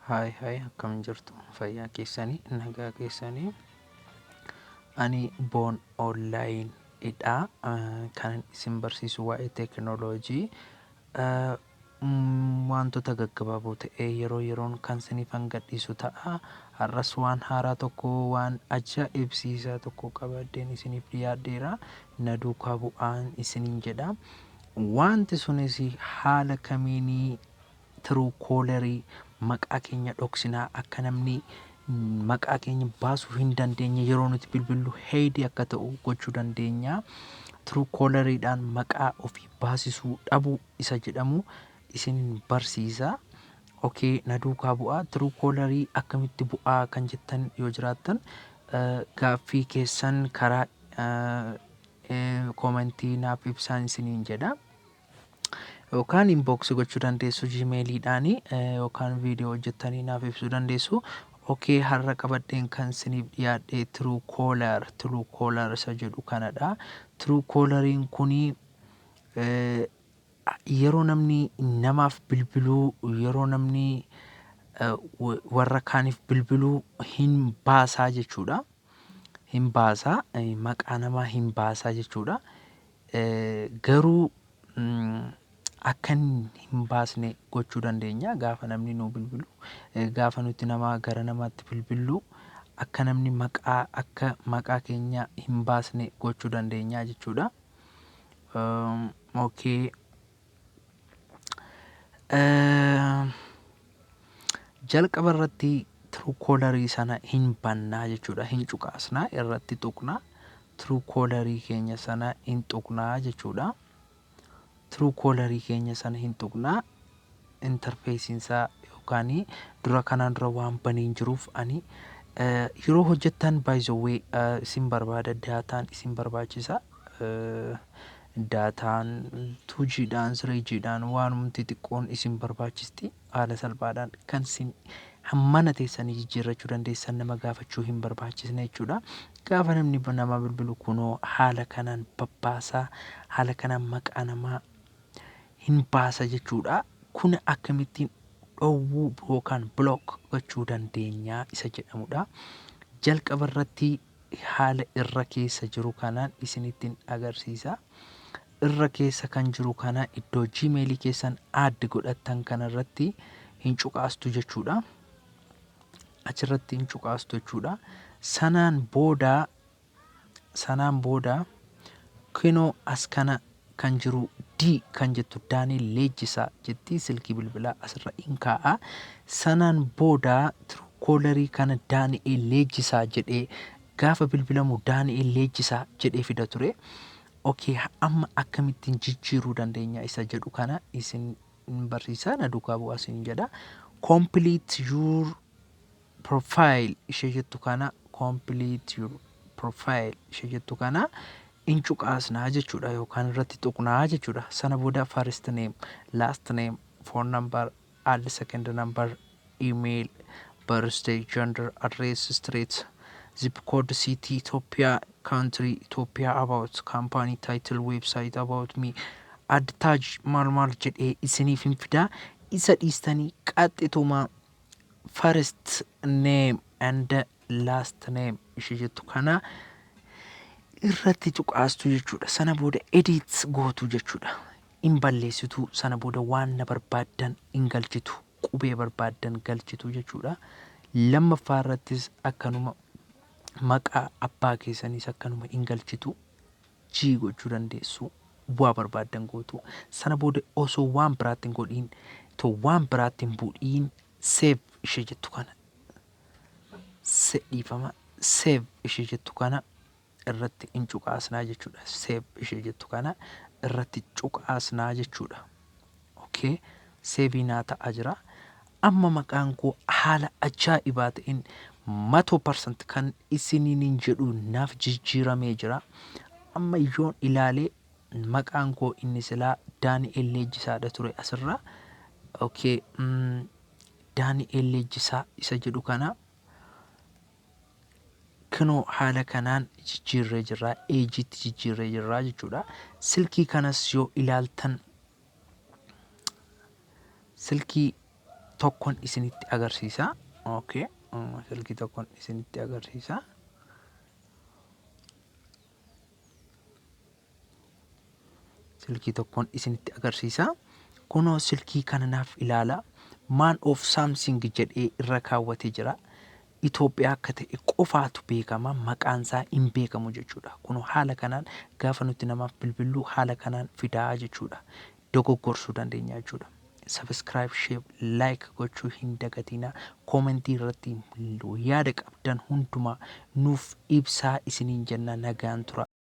Hi hi, akkam jirtu? Fayyaa keessanii? Nagaa keessanii? Ani Boon Online dha. Kan isin barsiisu waa'ee teekinooloojii, wantoota gaggabaaboo ta'e yeroo yeroon kan isiniifan gadhiisu ta'a. Har'as waan haaraa tokko, waan ajaa'ibsiisaa tokko qabadheen isiniif dhiyaadheera. Na duukaa bu'aan isiniin jedha. Wanti sunis haala kamiinii Truecaller maqaa keenya dhoksinaa, akka namni maqaa keenya baasuu hin dandeenye, yeroo nuti bilbillu hide akka ta'u gochuu dandeenya. Truecalleriidhaan maqaa ofii baasisuu dhabuu isa jedhamu isin barsiisa. Okay, na duukaa bu'aa. Truecallerii akkamitti bu'aa kan jettan yoo jiraattan, gaaffii keessan karaa commentii naaf ibsaan isiniin jedha. Yookaan inbox gochuu dandeessu Gmailiidhaan, yookaan viidiyoo hojjettanii naaf ibsuu dandeessu. Okay, har'a qabadheen kan isiniif dhiyaadhe Truecaller isa jedhu kanadha. Truecalleriin kuni yeroo namni namaaf bilbiluu, yeroo namni warra kaaniif bilbiluu hin baasaa jechuudha. Hin baasaa, maqaa namaa hin baasaa jechuudha. Garuu akka hin baasne gochuu dandeenya. Gaafa namni nuu bilbilu, gaafa nuti namaa gara namaatti bilbillu, akka namni maqaa akka maqaa keenya hin baasne gochuu dandeenya jechuudha. Okay. Jalqaba irratti Truecallerii sana hin bannaa jechuudha. Hin cuqaasnaa, irratti tuqnaa. Truecallerii keenya sana hin tuqnaa jechuudha. Truecallerii keenya sana hin tuqnaa. Interfaceiin isaa yookaan dura kanaan dura waan baneen jiruuf, ani yeroo hojjettan, by the way, isin barbaada, dataan isin barbaachisa. Dataan 2Gdhaan, 3Gdhaan waanumti xiqqoon isin barbaachisti. Haala salphaadhaan kan isin hammana teessanii jijjiirrachuu dandeessan, nama gaafachuu hin barbaachisne jechuudha. Gaafa namni nama bilbilu kunoo haala kanaan babbaasaa, haala kanaan maqaa namaa hin baasa jechuudha. Kun akkamittiin dhowwuu yookaan block gochuu dandeenya isa jedhamudha. Jalqaba irratti haala irra keessa jiru kanaan isinittiin agarsiisa. Irra keessa kan jiru kana, iddoo Gmailii keessan add godhattan kanarratti hin cuqaastu jechuudha. Achirratti hin cuqaastu jechuudha. Sanaan booda kinoo as kana kan jiru D kan jettu, Daani'el Leejjisaa jetti, silkii bilbilaa asirra in kaa'a. Sanaan booda Truecallerii kana Daani'el Leejjisaa jedhee, gaafa bilbilamu Daani'el Leejjisaa jedhee fida ture. Okay, amma akkamittiin jijjiiruu dandeenya isa jedhu kana isin barsiisaa, na duukaa bu'aa isin jedha. Complete your profile ishee jettu kana, complete your profile ishee jettu kana in cuqaasnaa jechuudha, yookaan irratti tuqnaa jechuudha. Sana booda first name, last name, phone number, add second number, email, birthday, gender, address, street, zip code, city Ethiopia, country Ethiopia, about company, title, website, about me, add tag, maal maal jedhee isiniif hin fidaa. Isa dhiistanii qaxxituma first name and last name ishee jettu kana irratti cuqaastu jechuudha. Sana booda edit gootu jechuudha. In balleessitu. Sana booda waan na barbaaddan in galchitu. Qubee barbaaddan galchitu jechuudha. Lammaffaa irrattis akkanuma, maqaa abbaa keessaniis akkanuma in galchitu. G gochuu dandeessu. Waa barbaaddan gootu. Sana booda osoo waan biraatti hin godhiin, otoo waan biraatti hin bu'iin, save ishee jettu kana, dhiifama, save ishee jettu kana irratti hin cuqaasnaa jechuudha. Save ishee jettu kana irratti cuqaasnaa jechuudha. Okay, save naa ta'aa jira. Amma maqaan koo haala ajaa'ibaa ta'een 100% kan isiniin hin jedhu naaf jijjiiramee jira. Amma yoon ilaalee, maqaan koo inni silaa Daani'el Leejjisaadha ture asirraa. Okay, Daani'el Leejjisaa isa jedhu kana kunoo haala kanaan jijjiirree jirra. Ageitti jijjiirree jirra jechuudha. Silkii kanas yoo ilaaltan, silkii Tokkon isinitti agarsiisa. Okay. Silkii tokkon isinitti agarsiisa. Silkii tokkoon isinitti agarsiisa. Kunoo silkii kana naaf ilaala. Man of Samsung jedhee irra kaawwatee jira. Itoophiyaa akka ta'e qofaatu beekama. Maqaan isaa hin beekamu jechuudha. Kunoo haala kanaan gaafa nuti namaaf bilbillu haala kanaan fidaa jechuudha. Dogoggorsuu dandeenya jechuudha. Subscribe, share, like gochuu hin dagatinaa. Koomentii irratti yaada qabdan hundumaa nuuf ibsaa isiniin jenna, nagaan tura.